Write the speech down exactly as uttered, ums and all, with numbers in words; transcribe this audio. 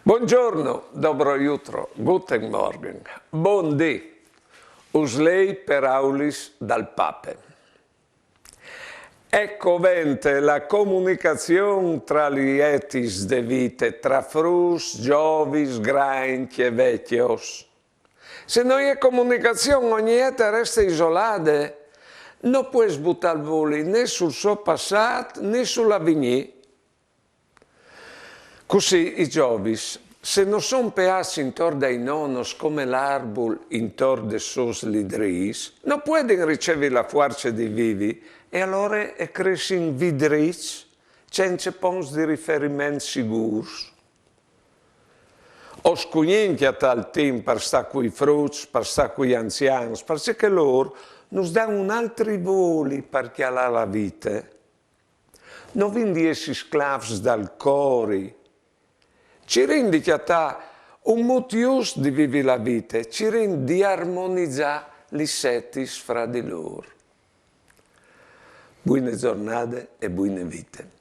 Bongiorno, dobro jutro, guten Morgen, bundì, usléi peràulis dal Pape. E covente la comunicazion tra li etis de vite, tra fruts, giovis, grancj e vecjos. Se no je comunicazion, ogni ete e reste isolade, no pues butâ il voli né sul so passât né sul avignî. Cussì i giovis, se no son peâts intor dai nonos come l'arbul intor des sôs lidrîs, no puedin ricevi la fuarce di vivi e alore e cressin vidriçs, cence ponts di riferiment sigûrs. O scugnìn cjatâ il timp par stâ cui fruts, par stâ cui anzians, parcè che lôr nus dan un altri voli par cjalâ la vite. No vin di jessi sclâfs dal cori. Cirìn di cjatâ un mût just di vivi la vite, cirìn di armonizâ lis etis fra di lôr. Buine zornade e buine vite.